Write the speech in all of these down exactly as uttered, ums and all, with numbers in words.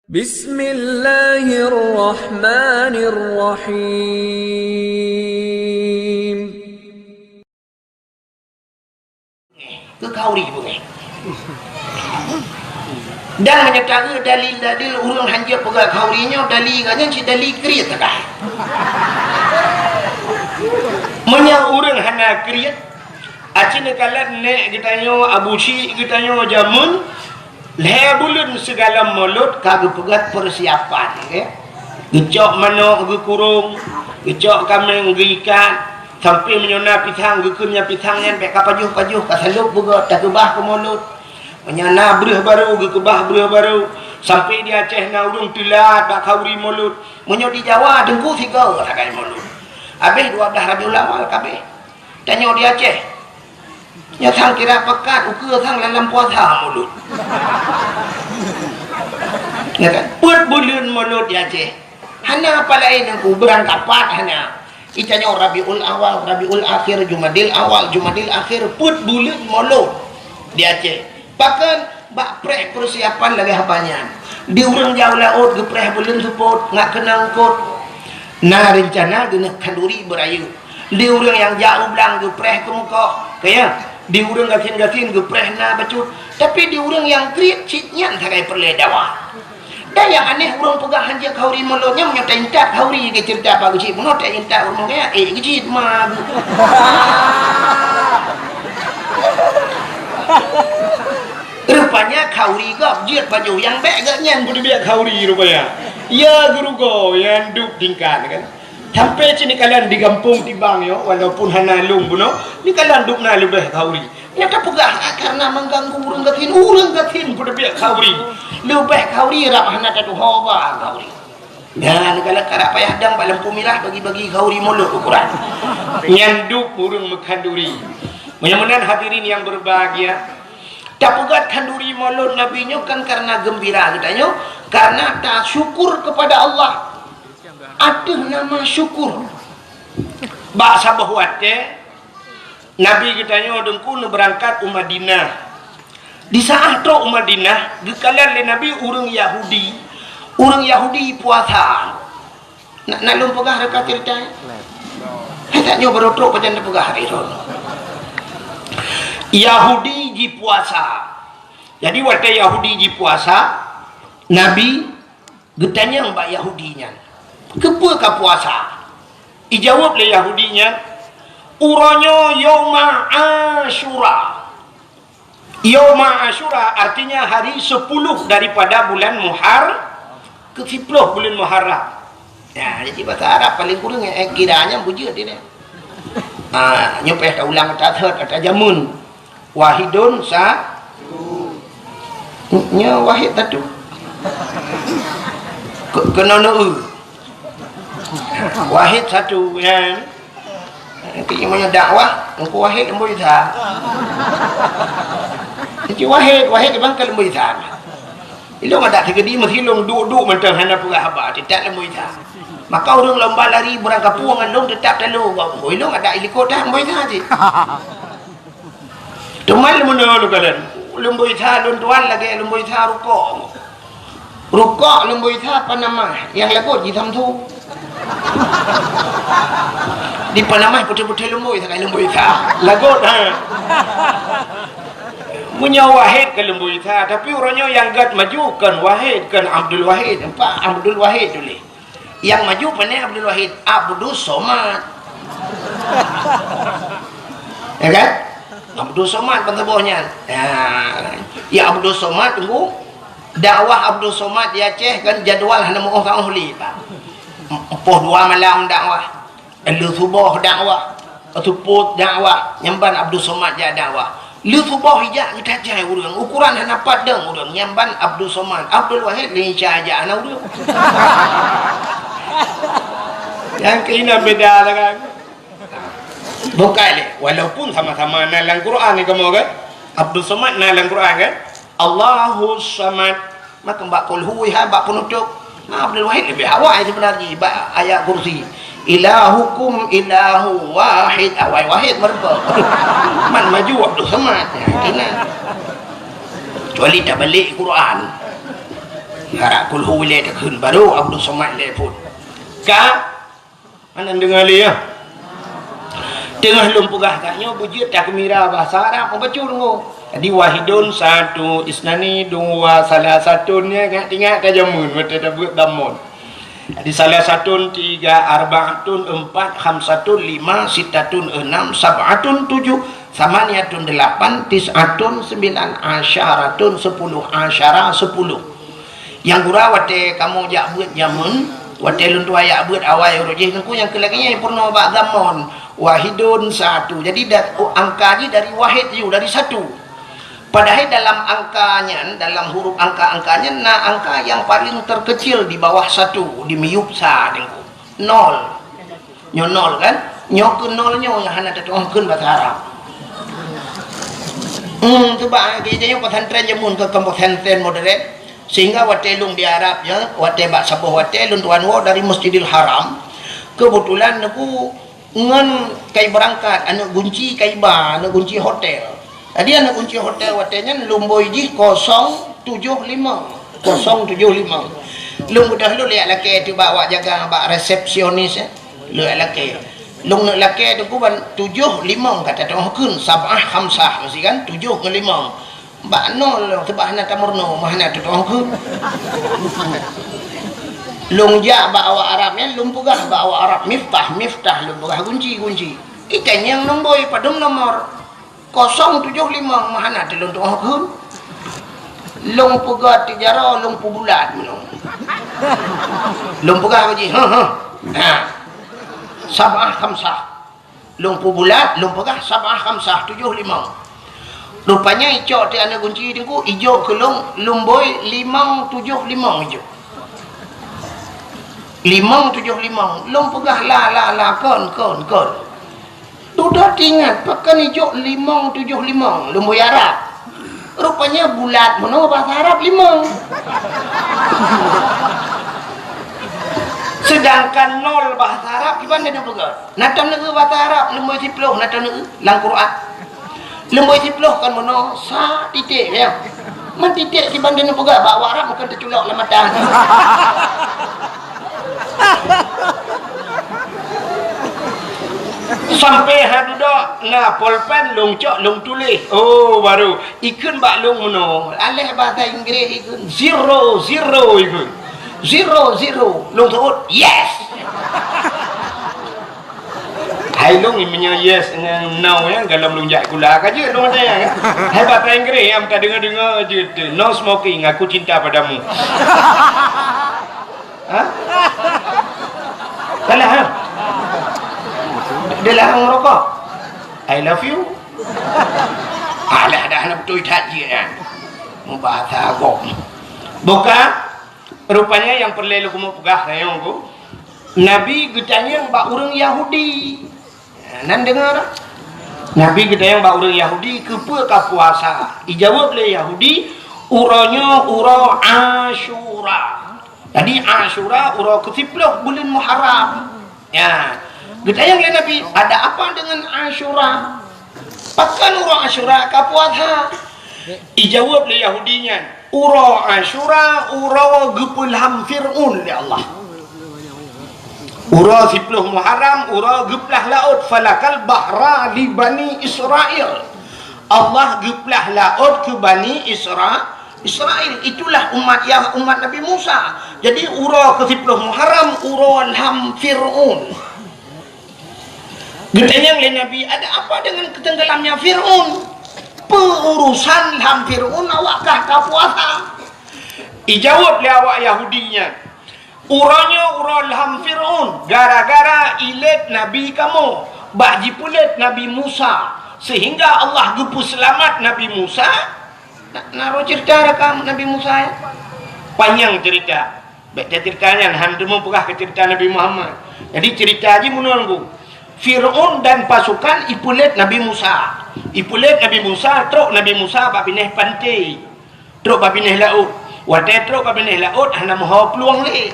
Bismillahirrahmanirrahim. Keu khauri beungéh. Dan meunyoe taeu dalil-dalil ureuëng hanjeuet peugah khauri nyoe, dalil gobnyan cit dalil kriet sagai. Meunyoe ureuëng hana kriet, aci neukalon nèk geutanyoe, abu syik geutanyoe jameun, lhée buleuen sigohlom mulod ka geupeugét peusiapan, ya. Geucok manok geukurong, geucok kaméng geuikat, sampai meunyoe na pisang geukheun nyan pisang nyan bék ka pajoh-pajoh, ka salôb beugét, takeubah keu mulod. Meunyoe na breueh barô, geukeubah breueh barô. Sampai di Aceh na ureuëng teulat bak khauri mulod. Meunyoe di Jawa, teungku sigoe sagai mulod. Habéh dua blah Rabiul Awal ka habéh. Tanyoe di Aceh. Nyoe sang kira pekat, ukeue sang lam puasa mulod. Ya kan? Peuet buleuen mulod di Aceh. Hana apa laén teungku, beurangkapat hana. Itanyoe Rabiul Awal, Rabiul Akhir, Jumadil Awal, Jumadil Akhir, peuet buleuen mulod di Aceh. Pakon? Bak preh peusiapan lagée haba nyan. Di ureuëng jak u laôt geupreh buleuen seupôt, ngat keunong eungkôt. Na reuncana geuneuk khanduri beurayeuk. Di ureuëng nyang jak u blang geupreh keumeukoh, ka ya. Di ureuëng gasien-gasien geupreh na bacut. Tapi di ureuëng nyang kriet cit nyan sagai peureulée dawa. Dan nyang aneh ureuëng peugah hanjeuet khauri mulod nyan meunyoe taintat khauri geuceurita bak geucit bunoe taintat ureuëng kaya, eh, geucit ma. Rupanya khauri gob jeuet baju nyang bék geuh nyan beuteubiet khauri rupanya. Ya geurugoe nyang duek tingkat kan. Sampai cit neukalon di gampông tibang nyoe, walaupun hana lôn bunoe, neukalon dubna leubeh khauri. Nyang tapeugah, ah, karena mengganggu ureuëng gasien, ureuëng gasien beuteubiet khauri. Leubeh khauri rab hana tatuho ba khauri. Nyan neukalon karab payah dang bak lampu mirah bagi-bagi khauri mulod ukuran. Nyan duek ureuëng meukhanduri. Meunyoe meunan hadirin yang berbahagia, tapeugét khanduri mulod Nabi nyoe kan karena geumbira geutanyoe, karena tasyukur kepada Allah. Ateueh nama syukur. Bak saboh watée, Nabi geutanyoe teungku neubeurangkat u Madinah. Di saat trok u Madinah, geukalon lé Nabi ureuëng Yahudi. Ureuëng Yahudi puasa. Nak, nak lôn peugah reuka ceurita? Hai, tanyoe barô trok pajan neupeugah hari nyoe. Yahudi jipuasa. Jadi watée Yahudi jipuasa, Nabi geutanyong bak Yahudi nyan, "Keupeue kapuasa?" Ijaweueb lé Yahudi nyan, "Uroe nyoe Yauma Asyura." Yauma Asyura artinya hari sepuluh daripada bulan Muhar-, keu siploh bulan Muharram. Ya, jadi bahasa Arab paling kurang, eh, kira nyan beujeuet dia. Ha, nyoe payah taulang ata thot, ata jameun. Wahidun sa-, nyoe wahid satu. Ke-, keunoe neu-eu. Wahid satu, ya. Tapi meunyoe dakwah, Teungku Wahid Leumboi Sa. Teungku Wahid, Wahid bang ka Leumboi Sa. Ilong adak sigeudi meusilong duek-duek mantong hana peugah haba, teutap Leumboi Sa. Maka ureuëng lomba lari beurangkapueng ngon lôn teutap talo. Ilong adak ilikot dah Leumboi Sa cit. Teuma leumono lôn kalon, Leumboi Sa lôn tuan lagée Leumboi Sa rukok. Rukok Leumboi Sa panamah, nyang lagot ji Samsu. Di panamah putih-putih Leumboi Sa, Leumboi Sa. Lagot, ha. Meunyoe Wahid ka Leumboi Sa, tapi uroe nyoe nyang gét maju kon Wahid, kon Abdul Wahid. Nampak Abdul Wahid tuléh. Nyang maju pane Abdul Wahid, Abdus Somad. Ya kan? Abdus Somad ban saboh nyan. Ya. Ya Abdus Somad tunggu. Dakwah Abdus Somad di Aceh kan jadual hana meuoh ka oh li, Pak. Poh dua malam dakwah. Lheueh suboh dakwah, seupôt dakwah, nyan ban Abdul Somad jak dakwah. Lheueh suboh ijak geutajai ureuëng, ukuran hana pat dong ureuëng, nyan ban Abdul Somad. Abdul Wahid lé Isya jak hana ureuëng. Nyang keunan beda lah kan. Bukai lé, walaupun sama-sama na lam Quran ni kamoe kan. Abdul Somad na lam Quran kan. Allahus Samad. Maka bak kulhu hai bak penutup. Nah, Abdul Wahid lebih awai sebenarnya bak ayat kursi. Ilahukum ilahu wahid. Awai wahid mereka. Man maju Abdul Samad. Ya, kena. Kecuali tak balik Quran. Harap kulhu ilée takheun baru Abdul Somad ilée phon. Ka? Hana deungoe lé, ya? Teungoh lôn peugah tanyoe beujeuet takeumira bahasa Arab, mubacut deungoe. Jadi, wahidun, satu, isnani, dua, salasatun, ya, ingat-ingat ka jameun, watée tabeuet dhammon. Jadi, salasatun, tiga, arba'atun, empat, khamsatun, lima, sittatun, enam, sab'atun, tujuh, samaniatun, delapan, tis'atun, sembilan, asyaratun, sepuluh, asyara, sepuluh. Nyang gura watée kamoe jak beuet jameun, watée lôn tuan jak beuet awai uroe jih, teungku nyang keu lagée nyan peurunoe bak dhammon, wahidun, satu. Jadi, da-, angka jih dari wahid ju, dari satu. Padahai dalam angka nyan, dalam huruf angka-angka nyan, na angka nyang paleng terkecil di bawah satu, di miyueb sa, teungku. Nol. Nyoe nol kan? Nyoe keu nol nyoe nyang hana tatu'oh kheun bahasa Arab. Hmm, cuba, eh, di, di pesantren jameun keu, keu pesantren modern. Sehingga watée lôn di Arab, ya, watée bak saboh watée lôn tuan woe dari Masjidil Haram. Keubeutulan neuku ngon kai beurangkat, aneuëk gunci kai ba, aneuëk gunci hotel. Jadi, aneuëk gunci hotel watée nyan lumboi jih kosong tujoh limong. Kosong tujoh limong. Lôn beudôh lôn lheueh lakée teuh bak awak jaga, bak resepsionis, eh. Lheueh lakée. Lôn neuk lakée teungku ban tujoh limong ka tatu'oh kheun, sab'ah khamsah meusti kan, tujoh ngon limong. Bak nol lôn, sabab hana tameurunoe, mah hana tatu'oh kheun. Lôn jak bak awak Arab nyan, lôn peugah bak awak Arab, miftah, miftah, lôn peugah gunci, gunci. Itanyong lumboi, padum nomor. Kosong tujoh limong, mah hana teuh lôn tu'oh kheun. Lôn peugah tijaroe, lôn peubulat meunoe. Lôn peugah bak jih, "Huh, huh." Ha. Sab'ah khamsah. Lôn peubulat, lôn peugah sab'ah khamsah, tujoh limong. Rupanya icok teuh aneuëk gunci teungku, ijok keu lôn, lumboi limong tujoh limong ijok. Limong tujoh limong. Lôn peugah la, la, la, kon, kon, kon. Dudoe teuingat, pakon ijok limong tujoh limong, lumboi Arab. Rupanya bulat meunoe bahasa Arab limong. Sedangkan nol bahasa Arab, kiban neupeugah? Na tom neueu bahasa Arab, lumboi siploh, na tom neueu lam Quran. Lumboi siploh kan meunoe, sa titek, ya. Man titek kiban neupeugah, bak awak Arab mungken teuculok lam mata. Sampai ha dudoe na polpen lôn cok lôn tuléh. Oh, baru ikheun bak lôn meunoe. Aléh bahasa Inggréh ikheun zero, zero ikheun. Zero, zero. Lôn seuôt, yes. Hai lôn meunyoe yes ngon no ya, galom lôn jak sikula ka jeuet lôn ada ya. Hai bahasa Inggréh nyang tadeungoe-deungoe jeuet, "No smoking, aku cinta padamu." Ha? Salah, ha? Dia larang merokok. I love you. Alah, dah nak betul that je kan. Bahasa agam. Buka, rupanya nyang peureulée lôn keumeung peugah nyoe ku. Nabi geutanyong bak ureuëng Yahudi. Nan deungoe dak? Nabi geutanyong bak ureuëng Yahudi, "Keupeue ka puasa?" Ijaweueb lé Yahudi, "Uroe nyoe uroe Asyura." Jadi Asyura uroe keusiploh buleuen Muharram. Ya. Geutanyong lé Nabi, "Ada apa dengan Asyura? Pakon uroe Asyura ka puasa?" Ijaweueb lé Yahudi nyan, "Uroe Asyura uroe geupeulham Fir'aun lé Allah." Uroe siploh Muharram, uroe geuplah laôt, "Falakal bahra li Bani Israil." Allah geuplah laôt keu Bani Isra-, Israil. Itulah umat Yah-, umat Nabi Musa. Jadi, uroe keusiploh Muharram, uroe lham Fir'aun. Geutanyong lé Nabi, "Ada apa dengan ketenggelamnya Fir'aun? Peu urusan lham Fir'aun awak kah ka puasa?" Ijaweueb lé awak Yahudi nyan, "Uroe nyoe uroe lham Fir'aun, gara-gara ilét nabi kamoe, bak jipeulét Nabi Musa, sehingga Allah geupeuseulamat Nabi Musa." Na, na roh cerita rakam Nabi Musa ya? Panyang cerita. Bék tacerita nyan, han teumeupeugah keu cerita Nabi Muhammad. Jadi cerita jih meunoe, Teungku. Fir'aun dan pasukan ipeulét Nabi Musa. Ipeulét Nabi Musa, trok Nabi Musa bak binéh panté. Trok bak binéh laôt. Watée trok bak binéh laôt, hana meuho plueng lé.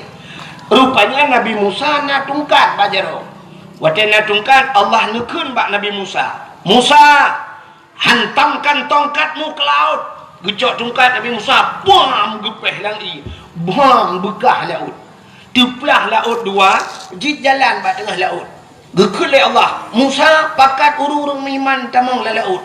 Rupanya Nabi Musa na tungkat bak jaroe. Watée na tungkat, Allah neukheun bak Nabi Musa, "Musa, hantamkan tongkatmu ke laut." Geucok tungkat Nabi Musa, bam, geupéh lam ié. Bhom beukah laôt. Teuplah laôt dua, jeuet jalan bak teungoh laôt. Geukheun lé Allah, "Musa, pakat ureuëng-ureuëng meuiman tamong lam laôt."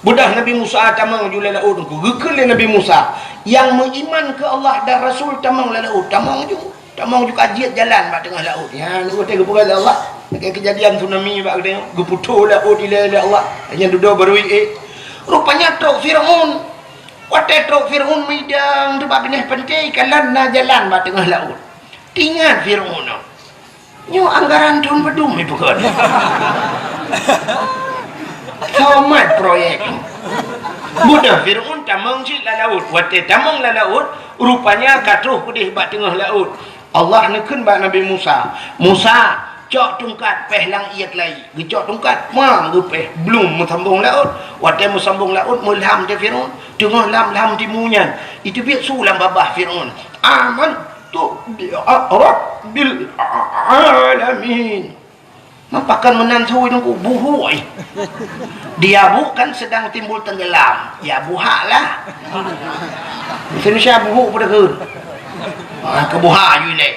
Beudôh Nabi Musa tamong ju lam laôt teungku. Geukheun lé Nabi Musa, "Nyang meuiman keu Allah dan Rasul tamong lam laôt." Tamong ju. Tamong ju ka jeuet jalan bak teungoh laôt. Nyan watée geupeugah lé Allah, lagée keujadian tsunami bak geutanyoe, geuputoh laôt ilée lé Allah. Nyan dudoe barui ék. Rupanya trok Fir'aun. Watée trok Fir'aun meudang teubak binéh panté, kalon na jalan bak teungoh laôt. Teuingat Fir'aun nyoe. Nyoe anggaran thon padum ipeugah. Somat proyek. Beudôh Fir'aun tamong cit lam laôt. Watée tamong lam laôt, rupanya ka troh keudeh bak teungoh laôt. Allah neukheun bak Nabi Musa, "Musa, cok tungkat péh lam ié keulayi." Geucok tungkat, mang geupéh, blum meusambong laôt. Watée meusambong laôt, meulam teuh Fir'aun. Teungoh lam-lam timu nyan, iteubiet su lam babah Fir'aun, "Amantu bi rabbil alamin." Mapakon meunan su teungku, buhôi. Di Yabuk kan sedang timbul tenggelam. Ya buhak lah. Indonesia buhuk pada ke? Ah, ke buhak you leh.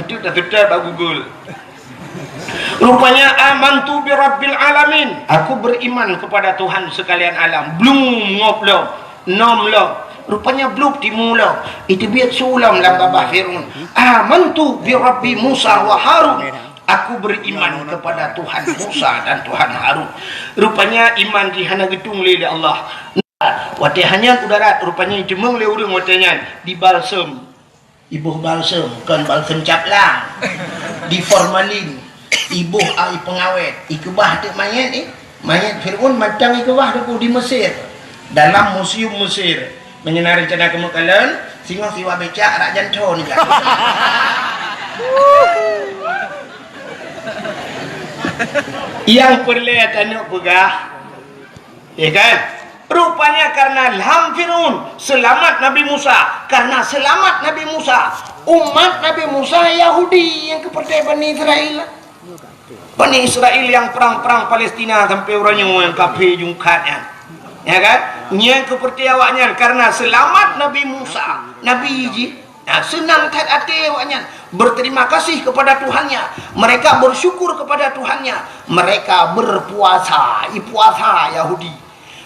Itu dah tetap bak Google. Rupanya, "Amantu bi rabbil alamin." Aku beriman kepada Tuhan sekalian alam. Blum ngop lom, nom lom. Rupanya blum timu lom. Iteubiet su lom lam babah Fir'aun. "Amantu bi rabbi Musa wa Harun." Aku beriman kepada Tuhan Musa dan Tuhan Harun. Rupanya iman jih hana geutung lé lé Allah. Watée hanyot u darat, rupanya jimeueng lé ureuëng watée nyan di balsem. Iboh balsem, kon balsem caplang. Di formalin, iboh ai peungawét, ikeubah teuk manyét, eh. Manyét Fir'aun mantong ikeubah teungku di Mesir. Dalam museum Mesir. Meunyoe na reuncana keumeuk kalon, singoh siwa becak rak janto ni, Kak. Nyang peureulée tanyoe peugah, ya kan? Rupanya karena lam Fir'aun, seulamat Nabi Musa. Karena seulamat Nabi Musa, umat Nabi Musa Yahudi nyang keupeurtée Bani Israel. Bani Israel nyang prang-prang Palestina sampai uroe nyoe nyang kafé jungkat nyan. Ya kan? Nyang keupeurtée awaknyan karena seulamat Nabi Musa, nabi jih. Nah, seunang that até awaknyan, berterima kasih kepada Tuhannya. Mereka bersyukur kepada Tuhannya. Mereka berpuasa, ipuasa Yahudi.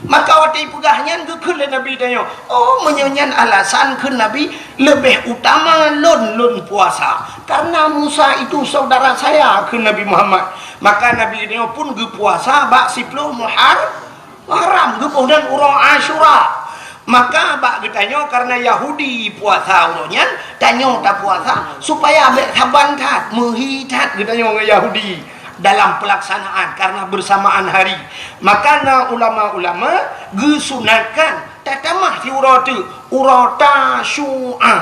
Maka watée ipeugah nyan geukheun lé Nabi tanyoe, "Oh, meunyoe nyan alasan," kheun Nabi, "leubeh utama lôn, lôn puasa. Karena Musa itu saudara saya," kheun Nabi Muhammad. Maka Nabi tanyoe pun geupuasa bak siploh Muhar-, Muharram, geuboh dan uroe Asyura. Maka bak geutanyoe karena Yahudi puasa uroe nyan, tanyoe tapuasa supaya bék saban that, meuhi that geutanyoe ngon Yahudi dalam pelaksanaan karena bersamaan hari. Maka na ulama-ulama geusunatkan tatamah siuroe teuk, uroe Tasyu'a.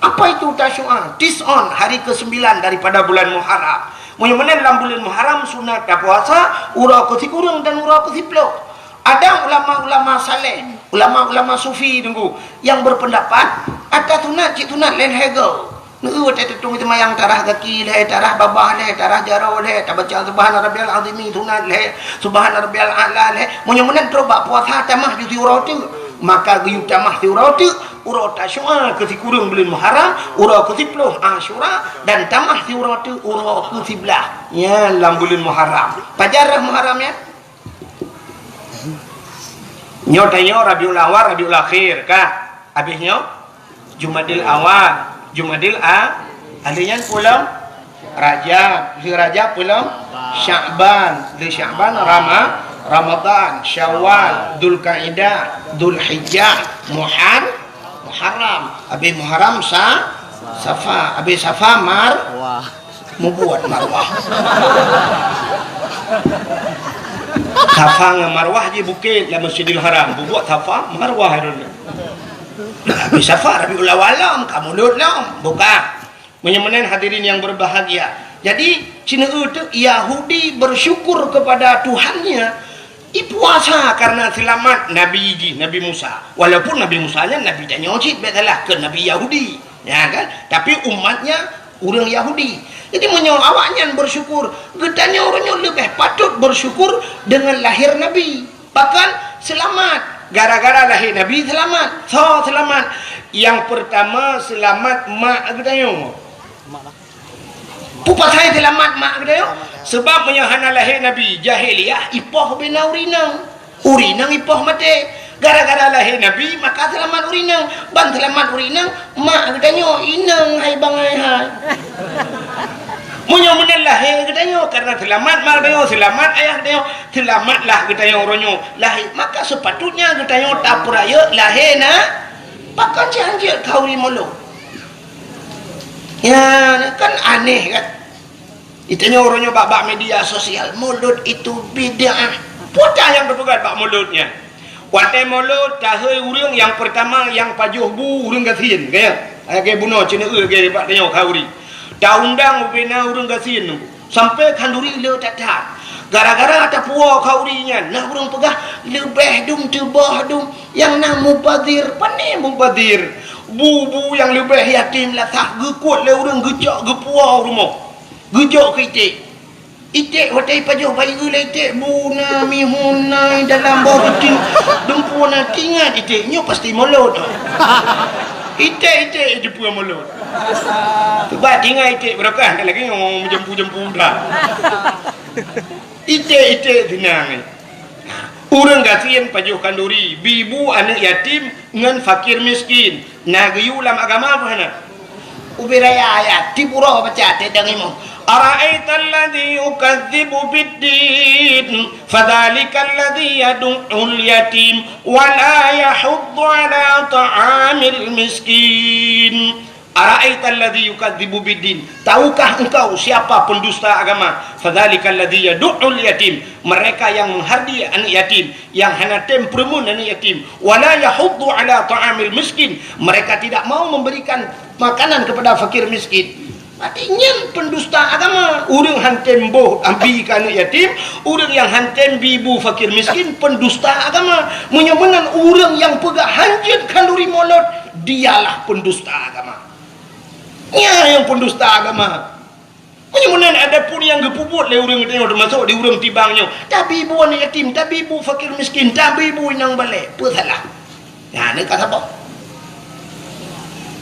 Apa itu Tasyu'a? Tis'on, hari kesembilan daripada bulan Muharram. Meunyoe meunan lam bulan Muharram sunat tapuasa uroe keusikureueng dan uroe keusiploh. Ada ulama-ulama saleh, ulama-ulama sufi teungku, yang berpendapat ata sunat cit sunat lé lhée goe. Neu watée teutung teumayang tarah gaki lhée, tarah babah lhée, tarah jaroe lhée, tabaca subhana rabbiyal azimi sunat lhée, subhana rabbiyal a'la lhée. Meunyoe meunan trok bak puasa tamah ju siuroe teuk, maka geuyue tamah siuroe teuk uroe Tasyu'a keusikureueng buleuen Muharram, uroe keusiploh Asyura, dan tamah siuroe teuk uroe keusiblaih. Nyan lam buleuen Muharram. Pajan rhah Muharram nyan? Nyoe tanyoe Rabiul Awal, Rabiul Akhir, ka? Habéh nyoe Jumadil Awal, Jumadil A, lheueh nyan peulom Rajab, lheueh Rajab peulom Sya'ban, lheueh Sya'ban Rama-, Ramadan, Syawal, Dzulkaidah, Dzulhijjah, Muhar-, Muharram, habéh Muharram Sa-, Safa, habéh Safa Mar-, Mubuet Marwah. Safa ngon Marwah jih bukét lam Masjidil Haram. Bubuet Safa, Marwah. Tapi Safa Rabiul Awal lom, ka mulod lom. Buka. Meunyoe meunan hadirin yang berbahagia. Jadi, sineuk teuk Yahudi bersyukur kepada Tuhannya, ipuasa karena selamat Nabi jih, Nabi Musa. Walaupun Nabi Musa nyan Nabi tanyoe cit, bék salah, keu Nabi Yahudi. Ya kan? Tapi umatnya ureuëng Yahudi. Jadi meunyoe awaknyan bersyukur, geutanyoe ureuëng nyoe leubeh patut bersyukur dengan lahir Nabi. Bahkan selamat Gara-gara lahé Nabi seulamat. Soe seulamat? Nyang peurtama seulamat mak geutanyoe. Peue pasai seulamat mak geutanyoe? Seubab meunyoe hana lahé Nabi, jahiliyah ipoh ubena ureueng inong. Ureueng inong ipoh maté. Gara-gara lahé Nabi, maka seulamat ureueng inong. Ban seulamat ureueng inong, mak geutanyoe inong hai bangai hai. Meunyoe meunan lahé geutanyoe, karena seulamat mak geutanyoe, seulamat ayah geutanyoe, seulamatlah geutanyoe uroe nyoe lahé, maka sepatutnya geutanyoe tapeurayeuk lahé na. Pakon cit hanjeuet khauri mulod? Ya, kan aneh kan? Geutanyoe uroe nyoe bak-bak media sosial, mulod itu bid'ah. Peue nyang teupeugah bak mulod nyan? Watée mulod, tahôi ureueng nyang peurtama nyang pajoh bu ureueng gasien, ka ya? Lagée bunoe ceuneue lagée bak tanyoe khauri. Taundang ubena ureueng gasien, sampoe khanduri le that-that. Gara-gara tapuwoe khauri nyan, na ureueng peugah leubeh dum teuboh dum nyang na mubazir. Pane mubazir? Bu-bu nyang leubeh yatim lasah geukot lé ureueng geucok geupuwoe u rumoh. Geujok keu iték. Iték watée ipajoh bayeue lé iték, bu na, mihun na, dalam boh ruti, dumpeue na, teuingat iték nyoe pasti mulod. Iték-iték jeupeue mulod. Cuba teuingat iték beurokah, lagée nyoe meujampu-jampu dah. Iték-iték seunang. Ureueng gasien pajoh khanduri, bi bu aneuëk yatim ngon fakir miskin. Na geuyue lam agama peue hana? Ubé raya ayat, tiep uroe baca teuh dang imum. Ara'aital ladzi yukadzibu biddin, fadzalikal ladzi yadu'ul yatim, wa la yahuddu ala ta'amil miskin. Ara'aital ladzi yukadzibu biddin. Tahukah engkau siapa pendusta agama? Fadzalikal ladzi yadu'ul yatim. Mereka yang menghardi anak yatim, yang hana tem peureumeun anak yatim. Wala yahuddu ala ta'amil miskin. Mereka tidak mau memberikan makanan kepada fakir miskin. Berarti nyan pendusta agama. Ureueng han tem boh abi keu anak yatim, ureueng nyang han tem bi bu fakir miskin, pendusta agama. Meunyoe meunan ureueng nyang peugah hanjeuet khanduri mulod, dialah pendusta agama. Nyan nyang pendusta agama. Meunyoe meunan adapun nyang geupeubuet lé ureueng tanyoe, teumasok di ureueng Tibang nyoe, tabi bu aneuk yatim, tabi bu fakir miskin, tabi bu inong balek, peue salah? Nyan ka saboh.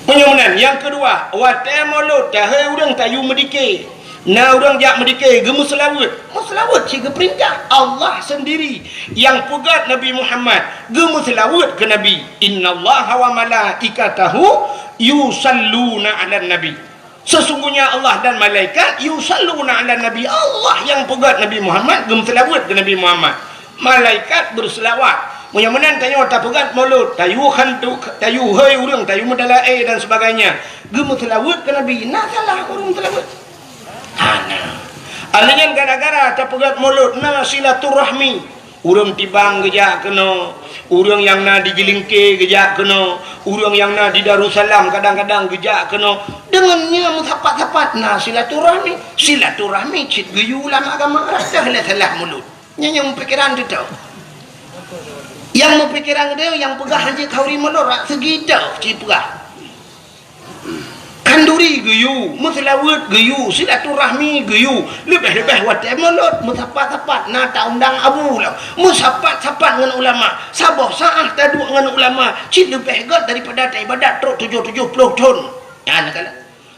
Meunyoe meunan, nyang keudua, watée mulod, tahé ureueng tayue meudike. Na ureueng jak meudike, geumeuseulaweuet. Meuseulaweuet cit geupeurintah Allah sendiri nyang peugah Nabi Muhammad, geumeuseulaweuet keu Nabi. Innallaha wa malaikatahu yusalluna 'alan nabi. Sesungguhnya Allah dan malaikat yusalluna 'alan nabi. Allah nyang peugah Nabi Muhammad, geumeuseulaweuet keu Nabi Muhammad. Malaikat beuseulaweuet. Meunyoe meunan tanyoe tapeugah mulod, tayue khantu, tayue hôi ureueng, tayue meudalaé dan sebagainya. Geumeuseulaweuet keu Nabi, na salah ureueng seulaweuet? Hana. Alheuh nyan gara-gara tapeugah mulod na silaturahmi. Ureueng Tibang geujak keunoe, ureueng nyang na di Jeulingke geujak keunoe, ureueng nyang na di Darussalam kadang-kadang geujak keunoe. Deungon nyan meusapat-sapat na silaturahmi. Silaturahmi cit geuyue lam agama, rasa lé salah mulod. Nyan nyang meupikiran teutoe. Nyang meupikiran teutoe nyang peugah hanjeuet khanduri mulod, rak seugi teuh cit peugah. Khanduri geuyue, meuseulaweuet geuyue, silaturahmi geuyue, leubeh-leubeh watée mulod, meusapat-sapat na taundang abu lom, meusapat-sapat ngon ulama, saboh saát taduek ngon ulama, cit leubeh gét daripada taibadat trok tujoh tujoh ploh thon. Nyan kana.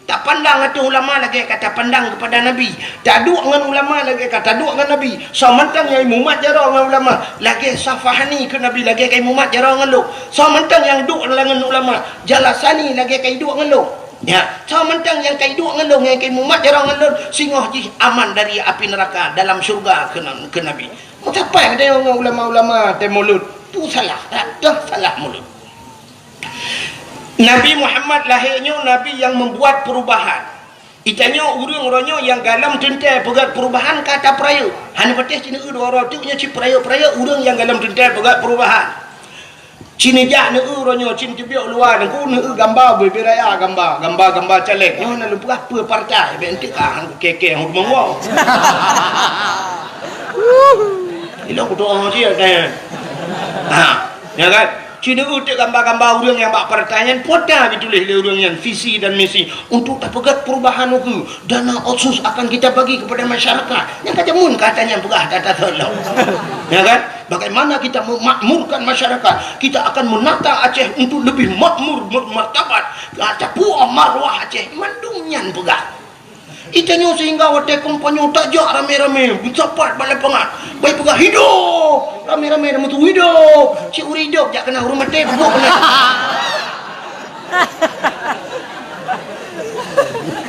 Tapandang ateueh ulama lagée ka tapandang keupada Nabi. Taduek ngon ulama lagée ka taduek ngon Nabi. Soe mantong nyang imumat jaroe ngon ulama, lagée safahani keu Nabi, lagée ka imumat jaroe ngon lôn. Soe mantong nyang duek lam ngon ulama, jalasani lagée ka iduek ngon lôn. Ya, soe mantong nyang ka iduek ngon lôn, nyang ka imumat jaroe ngon lôn, singoh jih aman dari api neuraka, dalam syeuruga keu, keu Nabi. Meusapat geutanyoe ngon ulama-ulama teu mulod. Tu salah, rata salah mulod. Nabi Muhammad lahé nyoe Nabi nyang meubuat peurubahan. Geutanyoe ureueng uroe nyoe nyang galom teuntée peugét peurubahan ka tapeurayeuk. Hana patéh cit neu dua uroe teuk nyoe cit peurayeuk-peurayeuk ureueng nyang galom teuntée peugét peurubahan. Cit neujak neu uroe nyoe cit teubiet luwa neu, neu gamba bubé raya gamba, gamba-gamba caleg. Nyoe na lôn peugah peue partai, bék enteuk ka han kukée-kée hon meuwoe. Ilok kutoh cit tanya. Ha, ya kan? Cit neu teuk gamba-gamba ureueng nyang bak partai nyan, pota geutuléh lé ureueng nyan visi dan misi untuk tapeugét peurubahan ukeue. Dana otsus akan kita bagi kepada masyarakat. Nyang ka jameun kata nyan peugah data thon lom. Ya kan? Bagaimana kita memakmurkan masyarakat? Kita akan menata Aceh untuk lebih makmur, bermartabat. Tapuwoe marwah Aceh, mandum nyan peugah. Itanyoe sehingga watée kampanye tajak ramé-ramé, meusapat bak lapangan. Bai peugah, "Hidup!" Ramé-ramé dah meusu, "Hidup!" Cit ureuëng hidup jak keunan, ureuëng maté peubuet keunan.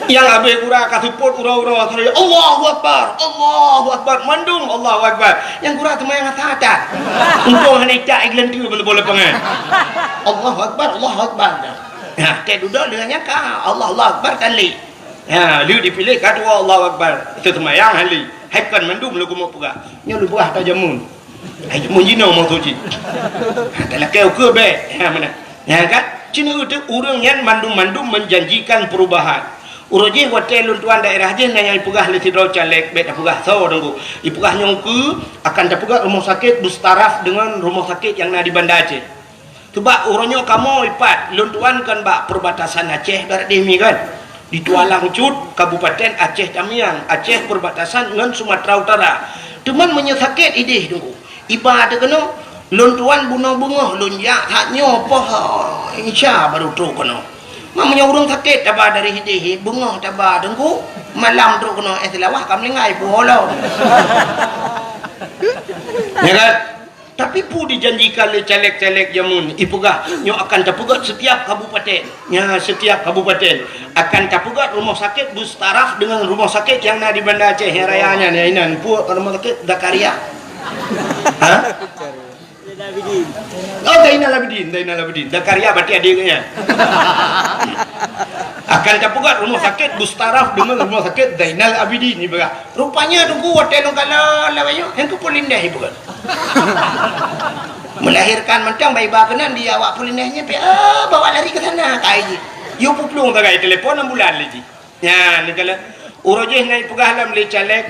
Nyang habéh gura ka seupôt uroe-uroe, "Allahu Akbar, Allahu Akbar," mandum Allahu Akbar. Nyang gura teuma nyang asa that. Untông hana itak i geuleuntue bak lapangan. "Allahu Akbar, Allahu Akbar." Nah, teuh dudoe lheueh nyan ka, "Allah, Allahu Akbar," kan lé. Ha, lheueh dipiléh ka tuwoe Allahu Akbar. Teuseumayang hali. Hai kon mandum lôn keumeung peugah. Nyoe lôn peugah ata jameun. Hai jameun jinoe maksud jih. Ha, talakée ukeue bék. Ha, meunan. Nyan kan? Cina teuh ureuëng nyan mandum-mandum menjanjikan perubahan. Uroe jih watée lôn tuan daerah jih na nyang ipeugah lé sidroe caleg, bék tapeugah soe teungku. Ipeugah nyoe ukeue akan tapeugah rumoh sakét beustaraf deungon rumoh sakét nyang na di Banda Aceh. Teubak uroe nyoe kamoe ipat, lôn tuan kan bak perbatasan Aceh barat deh mi kan. Di Tualang Cut, Kabupaten Aceh Tamiang, Aceh perbatasan ngon Sumatera Utara. Teuma meunyoe sakét ideh teungku, iba teuh keunoe, lôn tuan bunoe beungoh lôn jak that nyoe poh Isya baru trok keunoe. Ma meunyoe ureuëng sakét taba dari ideh, beungoh taba teungku, malam trok keunoe, eh, Seulawah ka meuninggai puwoe lom. Ya kan? Tapi peue dijanjikan lé caleg-caleg jameun, ipeugah nyoe akan tapeugét setiap kabupaten. Nya, setiap kabupaten akan tapeugét rumoh sakét beustaraf deungon rumoh sakét nyang na di Banda Aceh nyang raya nyan, ya inan. Peue rumoh sakét Zakaria? Ha? Oh, Zainal Abidin, Zainal Abidin. Zakaria berarti adék nyan. Akan tapeugét rumoh sakét beustaraf deungon rumoh sakét Zainal Abidin, ipeugah. Rupanya teungku watée lôn kalon lawét nyoe, nyang keupeue lindeh ipeugah. Melahirkan mantong bai ba keunan di awak peulindeh nyan, pi, ah, bawa lari ke sana, kai jih. Yue peuplueng sagai telepon ambulan lé jih. Nyan, neukalon. Uroe jih na ipeugah lom lé caleg,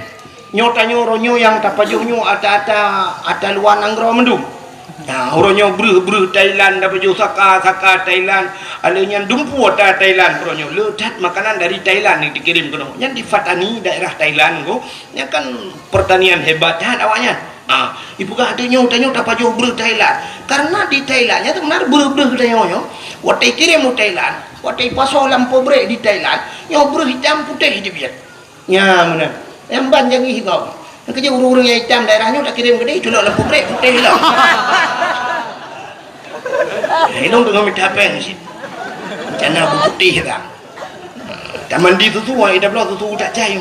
nyoe tanyoe uroe nyoe nyang tapajoh nyoe ata-ata, ata luwa nanggroe mandum. Nah, uroe nyoe breuh-breuh Thailand, tapajoh saka-saka Thailand, alheuh nyan dumpeue ata Thailand uroe nyoe. Le that makanan dari Thailand nyang dikirém keunoe. Nyan di Pattani, daerah Thailand ko, nyan kan pertanian hebat that awaknyan. Ah, ipeugah tanyoe, tanyoe tapajoh breuh Thailand. Karena di Thailand nyan sebenarnya breuh-breuh tanyoe nyoe, watée ikirém u Thailand, watée ipasoe lam pabrik di Thailand, nyoe breuh itam putéh teubiet. Nya meunan. Nyang ban jangih gob. Nyang keujeuet ureuëng-ureuëng nyang itam daerah nyoe takirém keudeh, culok lam pabrik putéh lom. Hidong teungoh mita péng cit. Kana beuputéh ka. Tamandi susu, ai tabloe susu tak cai.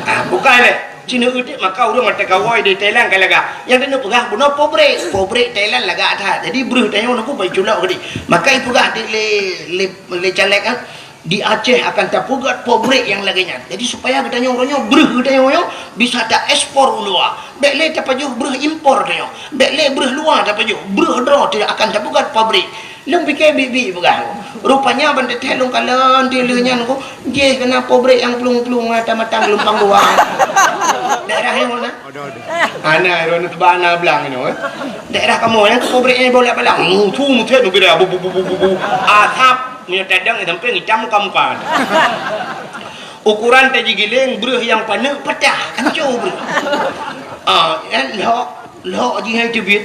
Ah, bukai lé. Cina utik maka ureuëng mata kawai di Thailand ka lagak. Nyang keuneuk peugah bunoe pabrik. Pabrik Thailand lagak that. Jadi breuh tanyoe nyoe bai culok keudeh. Maka ipeugah di lé, lé, lé caleg, ah. Di Aceh akan tapeugét pabrik nyang lagée nyan. Jadi, supaya geutanyoe uroe nyoe, breuh geutanyoe nyoe bisa taekspor u luwa. Bék lé tapajoh breuh impor tanyoe. Bék lé breuh luwa tapajoh. Breuh droe teuh akan tapeugét pabrik. Lôn pike biet-biet peugah. Rupanya ban teuthée lôn kalon di lheueh nyan ko, jih keunan pabrik nyang plueng-plueng ata matang geulumpang dua. Daerah nyang mana? Ada, ada. Ana, droeneuh teuba ana blang inoe, eh. Daerah kamoe nyang keu pabrik nyang bolak-balak. Mutu mutet nubira bu, bu, bu, bu, bu, bu. Asap. Meunyoe tadong, eh, sampéng itam muka-muka. Ukuran tajigiléng breuh nyang paneuk patah, hancô breuh. Ah, eh, lhok, lhok jih hai teubiet.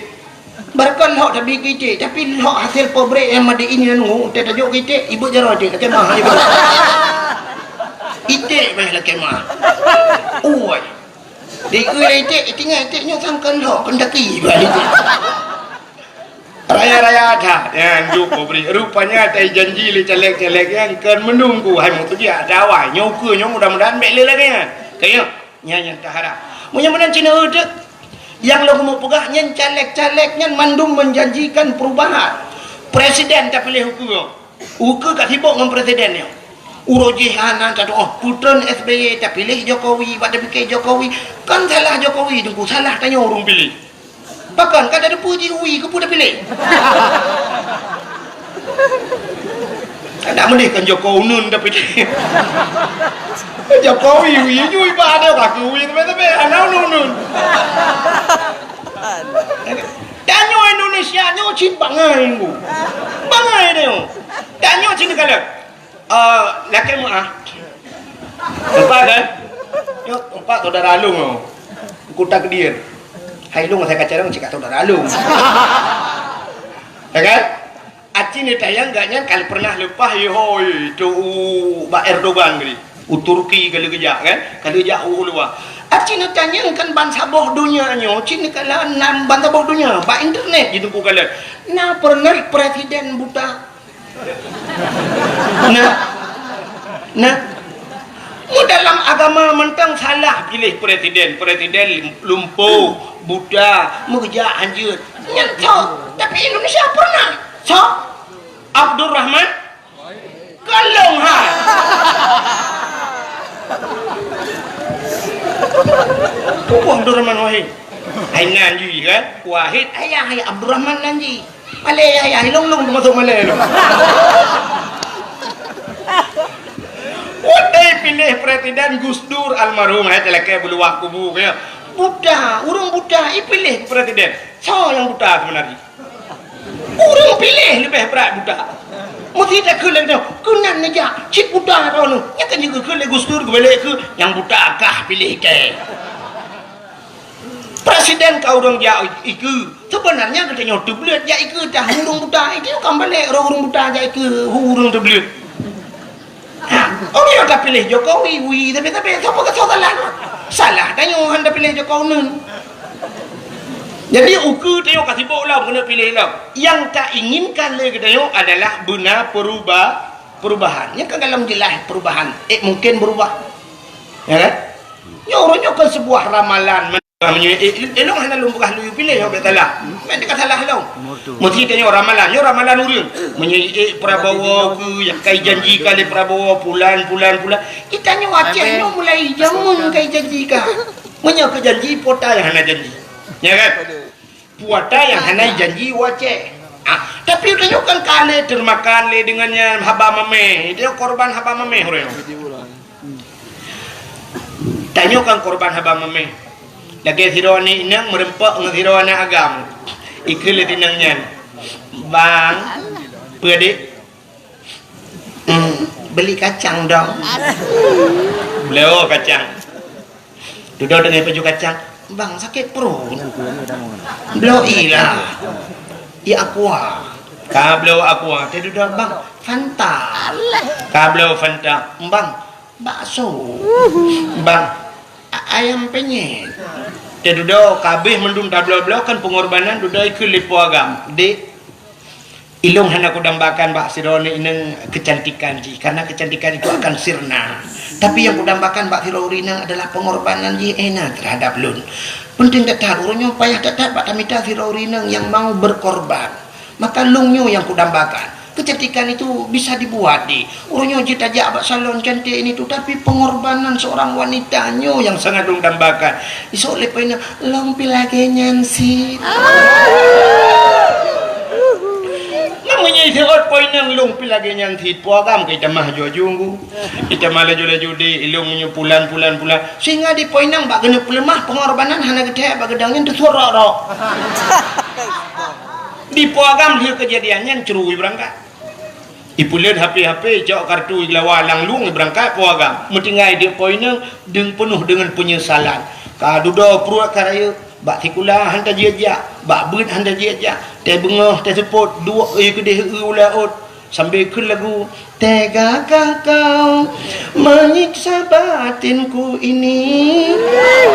Barokon lhok tabi keu iték, tapi lhok hasil pabrik nyang made in nyan ngu, teutajok keu iték, ibeuet jaroe iték, lakée mah, ibeuet. Iték mah lakée mah. Ui. Di iték, iték nyoe sangkon lhok, pendaki, iték. Raya-raya that, nyan duek pabrik. Rupanya tai janji lé caleg-caleg nyan kon meununggu, hai meutubiak dawai. Nyoe ukeue nyoe mudah-mudahan bék lé lagée nyan. Kayém, nyan nyang taharap. Meunyoe meunan Cina uteuk, nyang lôn keumeung peugah nyan caleg-caleg nyan mandum menjanjikan perubahan. Presiden tapiléh ukeue. Ukeue ka sibok ngon presiden nyoe. Uroe jih hana tatu'oh, putron S B Y tapiléh Jokowi, bak tapike Jokowi. Kan salah Jokowi teungku, salah tanyoe ureuëng piléh. Pakon ka tateupeue jih ui keupeue tapiléh. Kada meudeh kan Jokowi uneun tapiléh. Jokowi ui jui ba ada ka keu ui tapi-tapi hana uneun-uneun. Tanyoe Indonesia nyoe cit bangai ngu. Bangai nyoe. Tanyoe cit kalon. Eh, lakée meuah. Empat kan? Nyoe empat saudara lôn nyoe. Kuta Kedir. Hai lôn asai ka carông cit ka saudara lôn. Ya kan? Aci neutanyong gobnyan ka pernah leupah, yehoi, tu u bak Erdogan geuh. U Turki ka lheueh geujak kan? Ka lheueh jak u luwa. Aci neutanyong kan bansaboh donya nyoe, cit neukalon bansaboh donya, bak internet jiteungku kalon. Na pernah presiden buta? Nah, nah, mu dalam agama mantong salah piléh presiden, presiden lumpo, buta, meukeujak hanjeuet. Nyan sok, tapi Indonesia pernah. Sok, Abdurrahman, kalong ha. Pupuh Abdurrahman Wahid. Hai nan jih kan? Wahid ayah, ayah Abdurrahman nan jih. Malèe ayah, ilong-long teumasok malèe lom. Watèe piléh presiden Gus Dur almarhum, hai talakèe beuluwah kubu keu. Buta, ureueng buta ipiléh presiden. Soe nyang buta seubeuna jih? Ureueng piléh leubeh brat buta. Meusti takheun lagèe nyoe, keunan neujak cit buta droeneuh. Nyan kan jikheun lé Gus Dur geubalek keu nyang buta kah piléh teuh. Presiden ka ureueng jak ikeue. Seubeunarnya geutanyoe teubleuet jak ikeue tah ureueng buta. Itu kan balek roh ureueng buta jak ikeue ureueng teubleuet. Ha, ureueng nyang tapiléh Jokowi, wi, tapi, tapi, sapa ka salah? Salah tanyoe han tapiléh Jokowi neun. Jadi, ukeue tanyoe ka sibok lom keuneuk piléh lom. Nyang tainginkan lé geutanyoe adalah beuna peruba-, perubahan. Nyan ka galom jeulaih perubahan. Eh, mungkin berubah. Ya kan? Nyoe ureueng nyoe kan sebuah ramalan. Meunyoe, eh, eh, lôn hana lôn peugah lôn piléh, nyoe bèk salah. Bèk teuka salah lôn. Meusti tanyoe ramalan, nyoe ramalan ureueng. Meunyoe, eh, Prabowo keu nyang kai janji ka lé Prabowo, pulan, pulan, pulan. Geutanyoe Aceh nyoe mulai jameun kai janji ka. Meunyoe keu janji, po ta nyang hana janji. Ya kan? Po ta nyang hana janji u Aceh. Ah, tapi tanyoe kan ka lé teumakan lé deungon nyan haba mamèh. Dia korban haba mamèh ureueng. Tanyoe kan korban haba mamèh. Lagèe sidroe aneuk inong meureumpok ngon sidroe aneuk agam. Ikheun lé si inong nyan, "Bang, peue, Dek?" "Hmm, beli kacang dong." Bloe kacang. Dudoe teungoh pajoh kacang, "Bang, sakét pruet." "Bloe ilah. Ié aqua." Ka bloe aqua, teududoe, "Bang, Fanta." Ka bloe Fanta, "Bang, bakso." "Bang, a-, ayam penyet." Teududoe, ka abéh mandum tabloe-bloe kan peungorbanan, dudoe ikheun lé po agam, "Dek, ilôn hana kudambakan bak sidroe aneuk inong keucantikan jih, karena keucantikan itu akan sirna. Tapi nyang kudambakan bak sidroe ureueng inong adalah peungorbanan jih Ena terhadap lôn. Peunteng that-that, ureueng nyoe payah that-that bak tamita sidroe ureueng inong nyang mau berkorban. Maka lôn nyoe nyang kudambakan. Keucantikan itu bisa dibuat, Dek. Ureueng nyoe jeuet tajak bak salon cantik ini tu, tapi pengorbanan seorang wanita nyoe nyang sangat lôn dambakan." Isok lé po inong, "Lôn pih lagèe nyan cit." Meunyoe iseuôt po inong, "Lôn pih lagèe nyan cit," po agam ka itamah aju-aju ngu. Itamah laju-laju di ilôn nyoe pulan, pulan, pulan. Sehingga di po inong bak keuneuk peuleumah pengorbanan hana geuthèe bak geudong nyan teusuet rok-rok. Di po agam lheueh keujadian nyan ceurui beurangkat. Ipeuleuet HP-HP, icok kartu, igelawa lam lueng, ibeurangkat po agam. Meutinggai di po inong, deung peunoh deungon peunyesalan. Ka dudoe pruet ka rayeuk, bak sikula han tajak-jak, bak beuet han tajak-jak, teubeungoh teuseupôt, duek ie keudeh eu ula ôt, sambil kheun lagu, "Tegakah kau menyiksa batinku ini?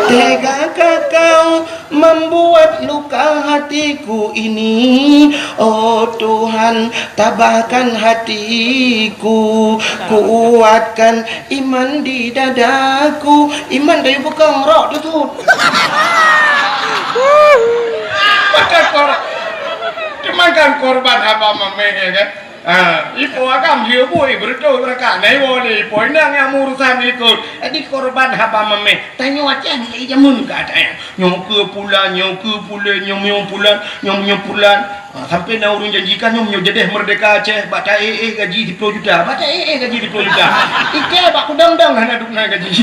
Tegakah kau membuat luka hatiku ini? Oh Tuhan, tabahkan hatiku, kuatkan iman di dadaku." Iman kayu peukong rok teutut. Maka kor-, teuma kan korban haba mamèh, ya kan? Ha, ipo agam dia bui beureutoh beurangkat. Nah, iwoe lé ipo inong nyang meurusan ikot. Jadi korban haba mamèh. Tanyoe Aceh mulai jameun ka ada. Nyoe keu pulan, nyoe keu pulan, nyoe, nyoe pulan, nyoe, nyoe pulan. Ha, sampai na ureueng janjikan nyoe, nyoe jadeh merdeka Aceh, bak ta-éh-éh gaji siploh juta. Bak ta-éh-éh gaji siploh juta. Ike bak kudang-dang hana dum na gaji.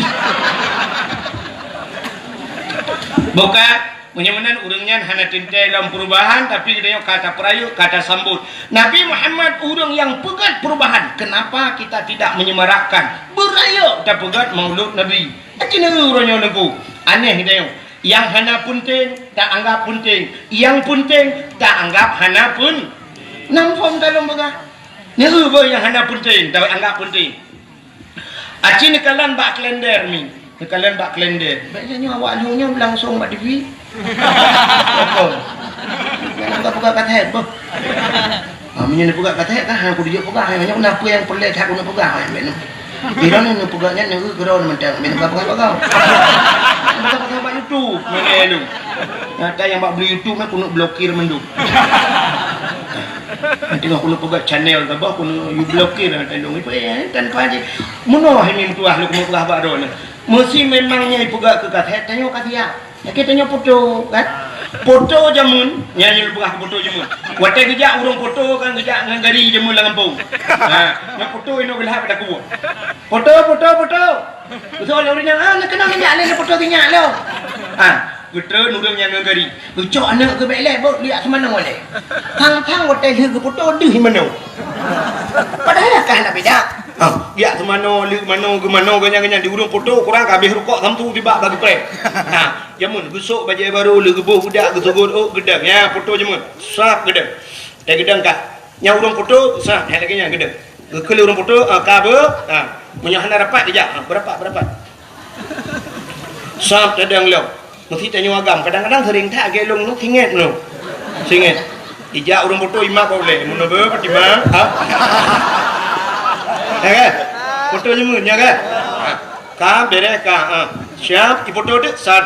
Bukan. Meunyoe meunan ureueng nyan hana teuntèe lom perubahan, tapi geutanyoe ka tapeurayeuk, ka tasambot. Nabi Muhammad ureueng nyang peugöt perubahan. Kenapa kita tidak menyemarakkan? Beurayeuk tapeugöt Maulud Nabi. Aci neu uroe nyoe neugô. Aneh geutanyoe. Nyang hana peunteng, taanggap peunteng. Nyang peunteng, taanggap hana peunteng. Nam phon ka lôn peugah. Nyoe beuh nyang hana peunteng, taanggap peunteng. Aci neukalon bak kalender mi. Neukalon bak kalender. Bèk nyoe awak lheueh nyoe langsong bak T V. Betul. Jangan buka-buka kaset, beuh. Ha, meunyoe neupeugah kaset kan, hana kupeugah, hana nyoe na peue nyang peureulèe that keuneuk peugah, ha, bèk nyoe. Di droeneuh neupeugah nyan, nyoe keudroe mantong, bèk nyoe peugah-peugah. Peugah-peugah bak YouTube, meunan lom. Nyata nyang bak beli YouTube nyan keuneuk blokir mandum. Nanti keuneuk peugah channel ke bah, keuneuk you blokir, nanti dong, eh, tanpa je. Meunoe hai meutuah lôn keuneuk peugah bak droeneuh. Meusi memang nyan peugah keu kaset, tanyoe ka siap. Oke, tanyoe foto, kan? Foto jameun, nyan lôn peugah foto jameun. Watèe geujak ureueng foto kan geujak ngon gari jameun lam gampông. Ha, nyan foto inoe geulhah pada kubu. Foto, foto, foto. Beutôi lé ureueng nyan, ah, neukeunong nyan lé foto sinyak lom. Ha, geutreun ureueng nyan ngon gari. Geucok aneuk geuh bèk lé, beuh, liak seumanoe lé. Thang-thang watèe lheueh geufoto deuh manoe. Padahai ka hana beda. Ha, liak seumanoe, lheueh manoe, geumanoe, ganyan-ganyan di ureueng foto, kurang ka habéh rukok sampoe tibak bak geupreh. Ha, Jameun geusok bajèe barô, lheueh geuboh budak, geusogôt ôk, geudong. Nyan foto jameun. Sab geudong. Watèe geudong ka. Nyan ureueng foto, sab, nyan lagèe nyan geudong. Geukheun lé ureueng foto, ah, ka beu, ah. Meunyoe hana rapat, geujak, ah, beurapat, beurapat. Sab tadong lom. Meusi tanyoe agam. Kadang-kadang sering that lagèe lôn nyoe, singèt nyoe. Singèt. Ijak ureueng foto imak bak ulèe. Meunyoe beu, beutimang, ah. Ya kan? Foto jameun, ya kan? Ah. Ka, bèrèh, ka, ah. Siap, ifoto teuk, sat.